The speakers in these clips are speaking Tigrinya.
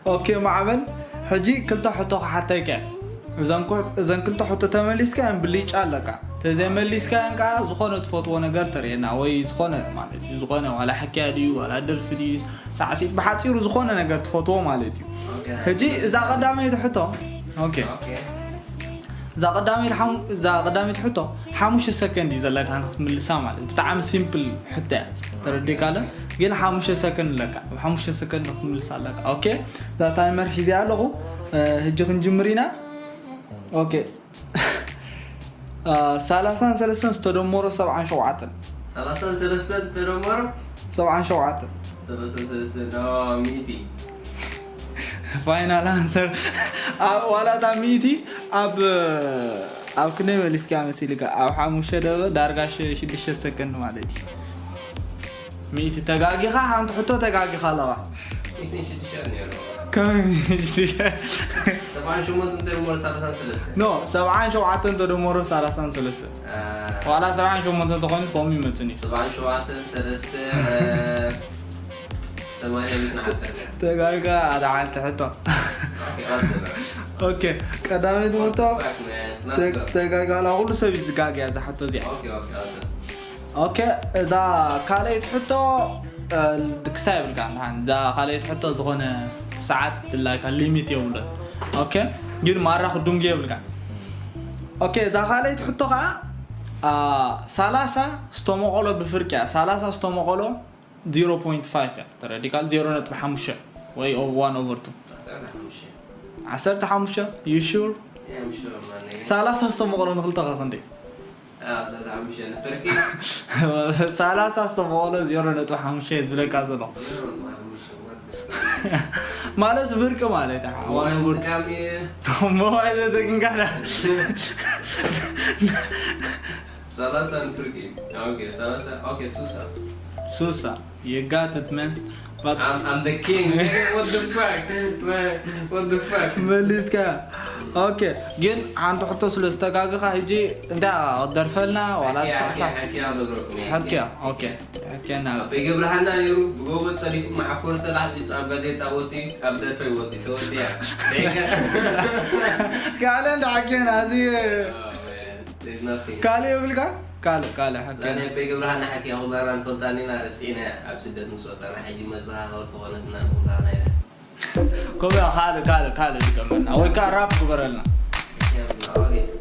ኦኬ ማዕበል፣ ሕጂ ክልተ ሕቶ ክሓተካ። እዘን ኩ- እዘን ክልተ ሕቶ ተመሊስካ ብሊጫ ኣለካ። ተዘይመሊስካ ከኣ ዝኾነ ትፈትዎ ነገር ተርእየና ወይ ዝኾነ ማለት እዩ፣ ዝኾነ ዋላ ሕክያ ድዩ ዋላ ደርፊ ድዩ ሳዕሲት፣ ብሓፂሩ ዝኾነ ነገር ትፈትዎ ማለት እዩ። ሕጂ እዛ ቀዳመይቲ ሕቶ፣ ኦኬ፣ እዛ ቀዳመይቲ ሓሙ- እዛ ቀዳመይቲ ሕቶ ሓሙሽተ ሰከንድ እዩ ዘለካ ንክትምልሳ ማለት እዩ። ብጣዕሚ ሲምፕል ሕቶ እያ፣ ተረዲእካ ኣሎ። ግን ሓሙሽተ ሰከንድ ኣለካ፣ ኣብ ሓሙሽተ ሰከንድ ንክትምልሳ ኣለካ። ኦኬ፣ እዛ ታይመር ሒዘ ኣለኹ። ሕጂ ክንጅምር ኢና። ኦኬ፣ ሰላሳን ሰለስተን ዝተደመሮ ሰብዓን ሸውዓተን። ሰላሳን ሰለስተን ተደመሮ ሰብዓን ሸውዓተን። ሰላሳን ሰለስተን ሚእቲ። ፋይናል ኣንሰር። ዋላ እታ ሚእቲ ኣብ ኣብ ክንደይ መሊስካ መሲልካ? ኣብ ሓሙሽተ ደቂቕ ዳርጋ ሽዱሽተ ሰከንድ ማለት እዩ። ሚእቲ ተጋጊኻ፣ ሓንቲ ሕቶ ተጋጊኻ ኣለኻ። ከመይ ሚእቲ ሽዱሽተ? ኖ፣ ሰብዓን ሸውዓተን ተደመሮ ሰላሳን ሰለስተን። ዋላ ሰብዓን ሸሞንተ ተኾይኑ ከምኡ ይመፅን እዩ። ሰብዓን ሸውዓተን ሰለስተ ሰማንያ ሚእትን ዓሰርተ። ተጋጋ ኣደ ሓንቲ ሕቶ። ኦኬ፣ ቀዳመይቲ ሕቶ ተጋጋ ኣላ። ኩሉ ሰብ እዩ ዝጋገያ እዛ ሕቶ እዚኣ። ኦኬ፣ እዛ ካልኣይቲ ሕቶ ድክሳ ይብልካ። እዛ ካልኣይቲ ሕቶ ዝኾነ ሰዓት ድላይካ ሊሚት የብሉን። ኦኬ፣ ግን ማራ ክዱንግ የብልካ። ኦኬ፣ እዛ ካልኣይቲ ሕቶ ከዓ ሰላሳ ዝተመቐሎ ብፍርቂ እያ። ሰላሳ ዝተመቐሎ ዜሮ ፖይንት ፋይቭ እያ። ተረዲካል? ዜሮ ነጥቢ ሓሙሽተ ወይ ዋን ኦቨር ቱ። ዓሰርተ ሓሙሽተ። You sure? ሰላሳ ዝተመቐሎ ንክልተ ከ ክንደይ? ሰላሳ ዝተመቐሎ ዜሮ ነጥቢ ሓሙሽተ እየ ዝብለካ ዘሎ። ማለት ፍርቂ ማለት እያ። ዋን ኦቨር ቱ። ሞባይል ዘተግንካዳ። ሰላሳ ንፍርቂ። ኦኬ፣ ሰላሳ። ኦኬ፣ ሱሳ። ሱሳ። You got it, man. But I'm, I'm the king. What the fuck? Man, what the fuck? መሊስካ። ኦኬ፣ ግን ሓንቲ ሕቶ ስለ ዝተጋግኻ ሕጂ እንታይ ደርፈልና ዋላ ትስዕሳ? ሕክያ። ኦኬ፣ ሕክያና። በይገብረሃና ነይሩ ብጎቦ ጸዲፉ መዓኮር ተላዕጺጹ ኣብ ጋዜጣ ወጺኡ ኣብ ደርፈይ ወጺኡ ተወዲያ። ካልእ እንዳ ሓክየና እዚ ካልእ የብልካ? ካልእ ካልእ ሓክየና። በይገብረሃና ሓክያ ኩላና ንፈልጣን ኢና ረሲዕና ኣብ ስደት ምስ ወጻና ሕጂ መዘኻኸሪ ተኾነትና ንኩላና ኢና። ከምኡ ካልእ ካልእ ካልእ ድገመልና ወይ ከዓ ራፕ ግበረልና።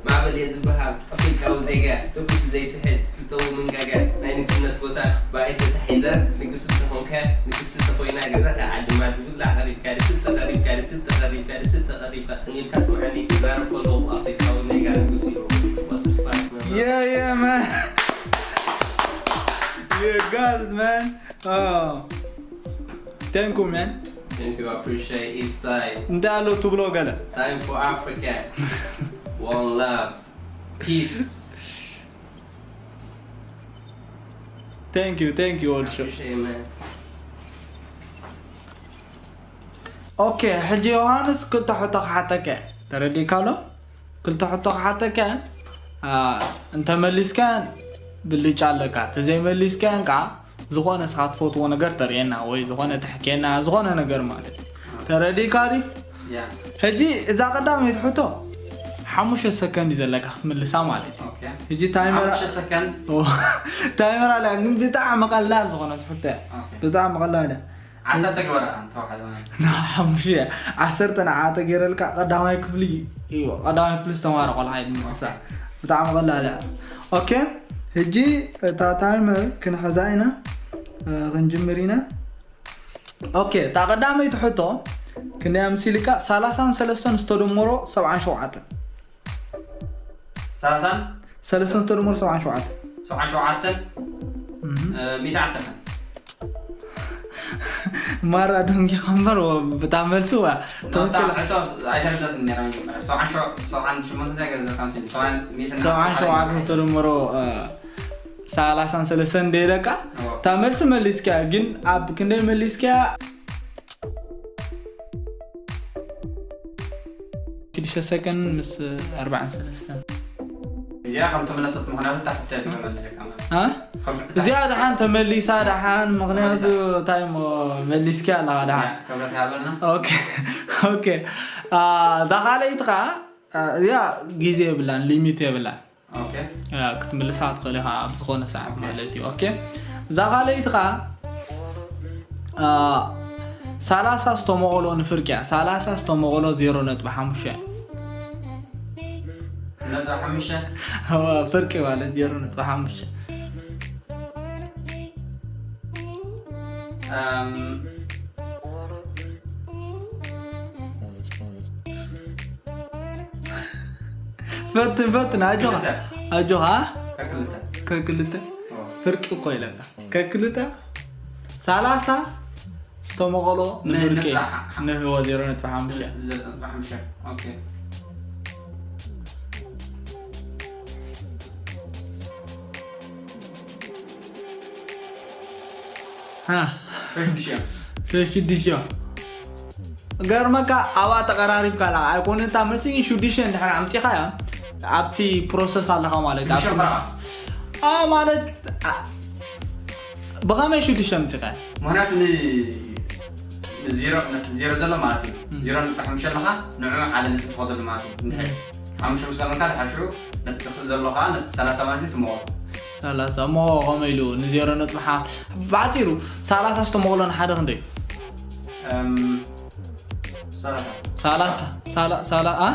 ማዕበል እየ ዝበሃል ኣፍሪቃዊ ዜጋ ተኩሱ ዘይስሕል ክዝተው መንጋጋ ናይ ንግስነት ቦታ ብኣይ ተታሒዛ ንግስቲ ተኾንካ ንግስቲ ተኾይና ገዛኻ ዓድማ ትብላዕ ቀሪብካ ድስተ ቀሪብካ ድስተ ቀሪብካ ድስተ ቀሪብካ ጽን ኢልካ ስምዓኒ ክዛረብ ከለኹ ኣፍሪቃዊ ዜጋ ንጉስ እዩ። Yeah, yeah, man. You got it, man. Oh. Thank you, man. Thank you, I appreciate each side. እንታይ ኣሎ ትብሎ ገለ? Time for Africa. One love. Peace. Thank you, thank you, all show. Appreciate, man. ኦኬ፣ ሕጂ ዮሃንስ ክልተ ሕቶ ክሓተከ ተረዲእካ ኣሎ። ክልተ ሕቶ ክሓተከ እንተመሊስካን ብልጫ ኣለካ፣ ተዘይመሊስካን ከዓ ዝኾነ ስኻ ትፈትዎ ነገር ተርእየና ወይ ዝኾነ ተሕኬና፣ ዝኾነ ነገር ማለት እዩ። ተረዲእካ ድዩ? ሕጂ እዛ ቀዳመይቲ ሕቶ ሓሙሽተ ሰከንድ እዩ ዘለካ ክትምልሳ ማለት እዩ። ሕጂ ታይመር ሓሙሽተ ሰከንድ ታይመር ኣላ፣ ግን ብጣዕሚ ቀላል ዝኾነት ሕቶ እያ። ብጣዕሚ ቀላል እያ። ዓሰርተ ግበራ እንተዋሓደ ማለት ንሓሙሽተ ዓሰርተ ንዓ ተገይረልካ ቀዳማይ ክፍሊ እዩ። ቀዳማይ ክፍሊ ዝተማረ ቆልዓ እዩ ዝምልሳ። ብጣዕሚ ቀላል እያ። ኦኬ፣ ሕጂ እታ ታይመር ክንሕዛ ኢና፣ እ፣ ክንጅምር ኢና። ኦኬ፣ እታ ቀዳመይቲ ሕቶ ክንደይ ኣምሲልካ? ሰላሳን ሰለስተን ዝተደመሮ ሰብዓን ሸውዓተን። ሰላሳን ሰለስተን ዝተደመሮ ሰብዓን ሸውዓተን። ሰብዓን ሸውዓተን ሚእቲ ዓሰርተ። ማራ ደንጊኻ እምበር ብታ መልሲ ዋ ትኽክል። ኣይተረዳትን ነራ መጀመርያ። ሰብዓን ሸው- ሰብዓን ሸሞንተ እንታይ ገለ ዘካ ምስል ሰብዓን ሚእትን ሰብዓን ሸውዓተን ዝተደመሮ እ፣ ሰላሳን ሰለስተን እንደ ኢለካ እታ መልሲ መሊስካ፣ ግን ኣብ ክንደይ መሊስካ? ሽዱሽተ ሰከንድ ምስ ኣርባዓን ሰለስተን። እዚኣ ከም ተመለሰት ምኽንያቱ እታ ሕቶ እያ ትመለሰካ ማለት እ? እዚኣ ደሓን ተመሊሳ ደሓን፣ ምኽንያቱ እንታይ እሞ መሊስኪ ኣለኻ ደሓን። ክብረት ሃበልና። ኦኬ፣ ኦኬ። እዛ ካልኣይቲ ኸዓ እዚኣ ግዜ የብላን፣ ሊሚት የብላን። ክትምልሳ ትኽእል ኢኻ ኣብ ዝኾነ ሰዓት ማለት እዩ። ኦኬ፣ እዛ ካልኣይቲ ኸዓ ሰላሳ ዝተመቐሎ ንፍርቂ እያ። ሰላሳ ዝተመቐሎ ዜሮ ነጥቢ ሓሙሽተ። ፍርቂ ማለት ዜሮ ነጥቢ ሓሙሽተ። ፈትን ፈትን ኣጆኻ ኣጆኻ። ከክልተ ፍርቂ እኮ ኢለካ። ከክልተ ሰላሳ ዝተመቐሎ ንፍርቂ ንህወ ዜሮ ነጥቢ ሓሙሽተ። ሽዱሽተ። ገርመካ ኣብኣ ተቐራሪብካ ኣለኻ። ኣይኮነ እታ መልሲ ሽዱሽተ እንድሕር ኣምፂኻ እያ ኣብቲ ፕሮሰስ ኣለኻ ማለት እዩ። ማለት ብኸመይ ሽዱሽተ ኣምፂኻ? ምክንያቱ ዜሮ ዘሎ ማለት እዩ። ዜሮ ነጥቢ ሓሙሽተ ኣለኻ፣ ንዑ ሓደ ነጥቢ ትኸደሉ ማለት እዩ። እንድሕር ሓሙሽተ ምስ ቀረንካ ድሓሽኡ ነቲ ትኽእል ዘሎ ከዓ ነቲ ሰላሳ ማለት እዩ ትመቐሎ። ሰላሳ እሞ ከመይ ኢሉ ንዜሮ ነጥቢ ሓ-፣ ብሓፂሩ ሰላሳ ዝተመቕሎ ንሓደ ክንደይ? ሰላሳ። ሰላሳ። ሳላ-፣ ሳላ-፣ አ?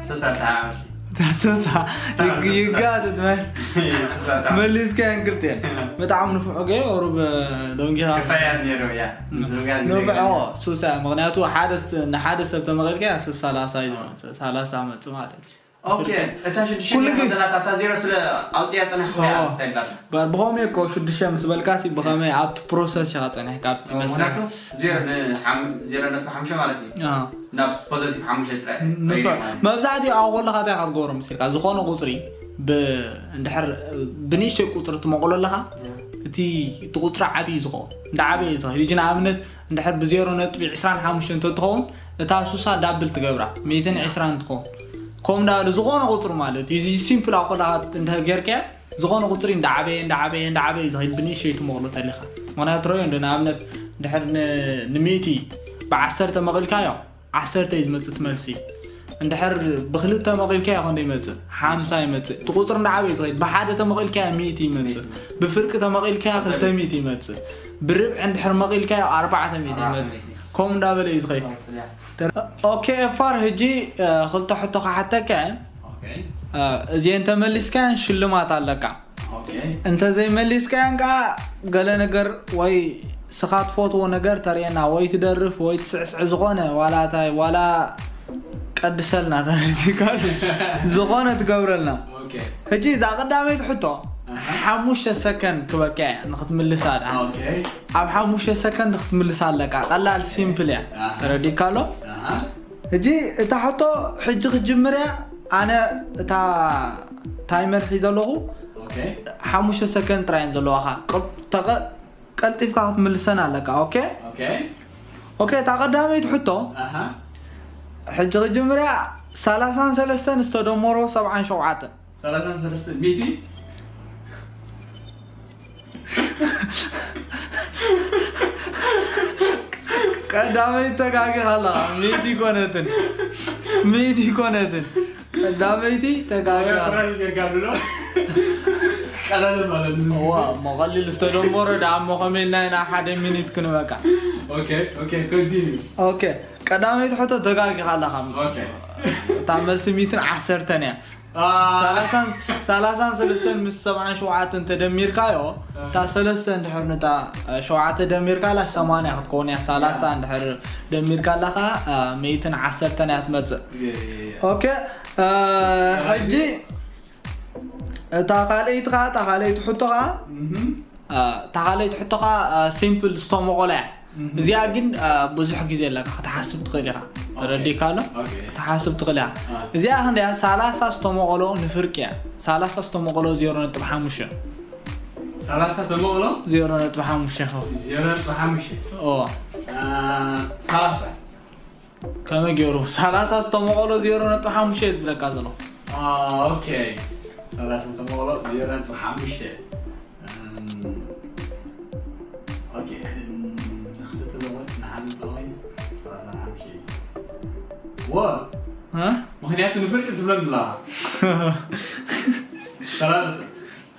ስሳ ተሓምሲ። ስሳ። ይግ-፣ ይጋትት መ-፣ ስሳ ተሓምሲ። መሊስካ እንክልቴን። ብጣዕሚ ንፉዕ ገይሩ ቁሩብ ደንጊኻ። ክሳያ ነይሩ፣ ያ። ንፉዕ፣ ኦ፣ ሱሳ። ምኽንያቱ ሓደ ስ-፣ ንሓደ ሰብ ተመቐልካ፣ ስ-፣ ሰላሳ እዩ ዝመፅእ። ሰላሳ መፅእ ማለት እዩ። ኦኬ፣ እታ ሽዱሽተ ኩሉ ግን ዘላታ እታ ዜሮ ስለ ኣውፅያ ፀኒሕካ እያ ኦ። ሰይዳት። ባ-፣ ብኸመይ እኮ ሽዱሽተ ምስ በልካሲ ብኸመይ ኣብቲ ፕሮሰስ ኢኻ ፀኒሕካ ኣብቲ ኦ፣ መስርሕ? ምኽንያቱ ዜሮ ን-፣ ሓም-፣ ዜሮ ነጥቢ ሓሙሽተ ማለት እዩ። አ። ናብ ፖዘቲቭ ሓሙሽተ ጥራይ ንፈ-፣ ቀይሩ ማለት እዩ። መብዛሕትኡ ኣብ ከለኻ እንታይ ኢኻ ትገብሮ መሲልካ? ዝኾነ ቁፅሪ ብ-፣ እንድሕር ብንእሽተይ ቁፅሪ ትመቕሎ ኣለኻ፣ ያ። እቲ፣ እቲ ቁፅሪ ዓብዪ እዩ ዝኸውን። እንዳ ዓበየ እዩ ዝኸይድ። ሕጂ ንኣብነት እንድሕር ብዜሮ ነጥቢ ዕስራን ሓሙሽተን እንተትኸውን፣ እታ ሱሳ ዳብል ትገብራ፣ ሚእትን ዕስራን ትኸውን። ከምኡ እንዳበለ ዝኾነ ቁፅሪ ማለት እዩ። እዚ ሲምፕል ኣብ ከለኻ እንድሕር ጌርካዮ፣ ዝኾነ ቁፅሪ እንዳዓበየ፣ እንዳዓበየ፣ እንዳዓበየ እዩ ዝኸይድ ብንእሽተይ ትመቕሎ ተሊኻ። ምኽንያቱ ትረዮ እንዶ ንኣብነት እንድሕር ን-፣ ንሚእቲ ብዓሰርተ መቒልካዮ፣ ዓሰርተ እዩ ዝመፅእ እቲ መልሲ። እንድሕር ብክልተ መቒልካዮ ክንደይ ይመፅእ? ሓምሳ ይመፅእ። እቲ ቁፅሪ እንዳዓበየ ዝኸይድ፣ ብሓደ ተመቒልካዮ ሚእቲ ይመፅእ። ብፍርቂ ተመቒልካዮ ክልተ ሚእቲ ይመፅእ። ብርብዒ እንድሕር መቒልካዮ ኣርባዕተ ሚእቲ ይመፅእ። ከምኡ እንዳበለ እዩ ዝኸይድ። ኦኬ፣ ኤፋር፣ ሕጂ፣ እ፣ ክልተ ሕቶ ክሓተካ እየ። ኦኬ። እ፣ እዚአን ተመሊስካየን ሽልማት ኣለካ። ኦኬ። እንተዘይመሊስካየን ከዓ ገለ ነገር ወይ ስኻ ትፈትዎ ነገር ተርእየና፣ ወይ ትደርፍ፣ ወይ ትስዕስዕ፣ ዝኾነ ዋላ እንታይ፣ ዋላ ቀድሰልና ተረዲእካ፣ ዝኾነ ትገብረልና። ኦኬ። ሕጂ እዛ ቀዳመይቲ ሕቶ ኣሃ። ሓሙሽተ ሰከንድ ክበካ እያ ንክትምልሳ ደኣ። ኦኬ። ኣብ ሓሙሽተ ሰከንድ ክትምልሳ ኣለካ። ቀላል ሲምፕል እያ። ኣሃ። ተረዲእካ ኣሎ? ኣሃ። ሕጂ እታ ሕቶ ሕጂ ክትጅምር እያ። ኣነ እታ ታይመር ሒዘ ኣለኹ። ኦኬ። ሓሙሽተ ሰከንድ ጥራይ እየን ዘለዋኻ። ቀል-፣ ተቐ-፣ ቀልጢፍካ ክትምልሰን ኣለካ። ኦኬ? ኦኬ። ኦኬ፣ እታ ቀዳመይቲ ሕቶ ኣሃ። ሕጂ ክትጅምር እያ። ሰላሳን ሰለስተን ዝተደመሮ ሰብዓን ሸውዓተን። ሰላሳን ሰለስተን ሚእቲ? ቀዳመይቲ ተጋጊኻ ኣለኻ። ሚእቲ ኮነትን። ሚእቲ ኮነትን። ቀዳመይቲ ተጋጊኻ። ቀዳመይቲ ጌርካ ኣሎ። ቀለል ማለት ነው። ዋ፣ እሞ ቀሊል ዝተደመረ ደኣ እሞ ከመይ ኢልና ኢና ሓደ ሚኒት ክንበቃ? ኦኬ፣ ኦኬ፣ ኮንቲኒዩ። ኦኬ፣ ቀዳመይቲ ሕቶ ተጋጊኻ ኣለኻ። ኦኬ። እታ መልሲ ሚእትን ዓሰርተን እያ። አ። ሰላሳን፣ ሰላሳን ሰለስተን ምስ ሰብዓን ሸውዓተን ተደሚርካዮ፣ አ። እታ ሰለስተ እንድሕር ንታ፣ አ፣ ሸውዓተ ደሚርካላ ሰማንያ ክትከውን እያ። ሰላሳ ያ። እንድሕር ደሚርካ ኣለኻ፣ አ፣ ሚእትን ዓሰርተን እያ ትመጽእ። የ፣ የ፣ የ። ኦኬ፣ አ፣ ሕጂ እታ ካልኣይቲ ኸዓ፣ እታ ካልኣይቲ ሕቶ ኸዓ፣ እህ። አ፣ እታ ካልኣይቲ ሕቶ ኸዓ፣ አ፣ ሲምፕል ዝተመቐለ እያ። እህ። እዚኣ ግን፣ አ፣ ብዙሕ ግዜ ኣለካ ክትሓስብ ትኽእል ኢኻ። ኦኬ። ተረዲእካ ኣሎ? ኦኬ። ክትሓስብ ትኽእል ኢኻ። አ። እዚኣ ክንደያ? ሰላሳ ዝተመቐሎ ንፍርቂ እያ። ሰላሳ ዝተመቐሎ ዜሮ ነጥቢ ሓሙሽተ። ሰላሳ ዝተመቐሎ? ዜሮ ነጥቢ ሓሙሽተ ይኸውን። ዜሮ ነጥቢ ሓሙሽተ። ኦ። አ፣ ሰላሳ። ከመይ ገይሩ? ሰላሳ ዝተመቐሎ ዜሮ ነጥቢ ሓሙሽተ እዩ ዝብለካ ዘሎ። አ፣ ኦኬ። ሰላሳ ዝተመቐሎ ዜሮ ነጥቢ ሓሙሽተ። አ፣ ወ እ? ምክንያቱ ንፍርቂ ትብለኒ ኣለኻ። ሰላሳ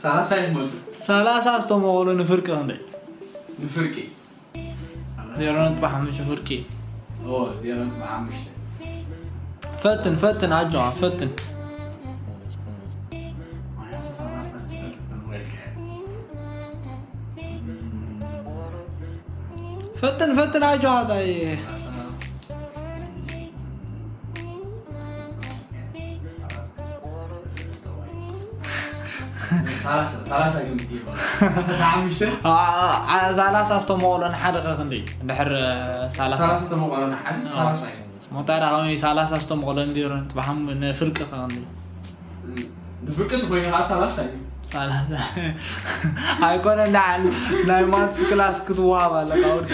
ሰላሳ ይመፁ ሰላሳ ዝተመቐሉ ንፍርቂ ክንደይ? ንፍርቂ ዜሮ ነጥቢ ሓሙሽተ ፍርቂ። ኦ ዜሮ ነጥቢ ሓሙሽተ ፈትን ፈትን ኣጆኻ ፈትን። ፈትን ፈትን ኣጆኻ ታይ ሰላሳ ዝተመቐሎ ንሓደ ከ ክንደይ? እንድሕር ሰላሳ ሰላሳ ተመቐሎ ንሓደ ሰላሳ እዩ። ሞታ ዳ ከመይ ሰላሳ ዝተመቐሎ ንዜሮ ነጥቢ ሓሙሽተ ንፍርቂ ከ ክንደይ? ንፍርቂ ተኮይኑ ከዓ ሰላሳ እዩ። ሰላሳ ኣይኮነ እንዳዓል ናይ ማትስ ክላስ ክትወሃብ ኣለካ ወዲ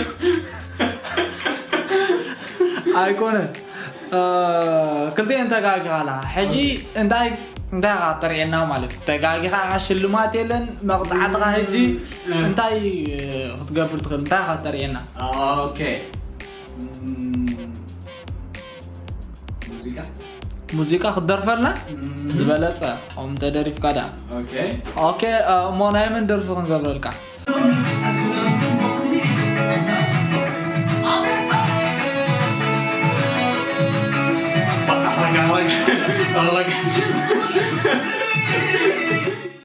ኣይኮነ ክልቲኤን ተጋጊኻ ኣለኻ ሕጂ እንታይ እንታይ ኻ ተርእየና ማለት እዩ ተጋጊኻ ኻ ሽልማት የለን መቕፃዕትኻ ሕጂ እንታይ ክትገብር ትኽእል እንታይ ኻ ተርእየና ኦኬ ሙዚቃ ሙዚቃ ክትደርፈልና ዝበለፀ ኦም ተደሪፍካ ዳ ኦኬ ኦኬ እሞ ናይ መን ደርፊ ክንገብረልካ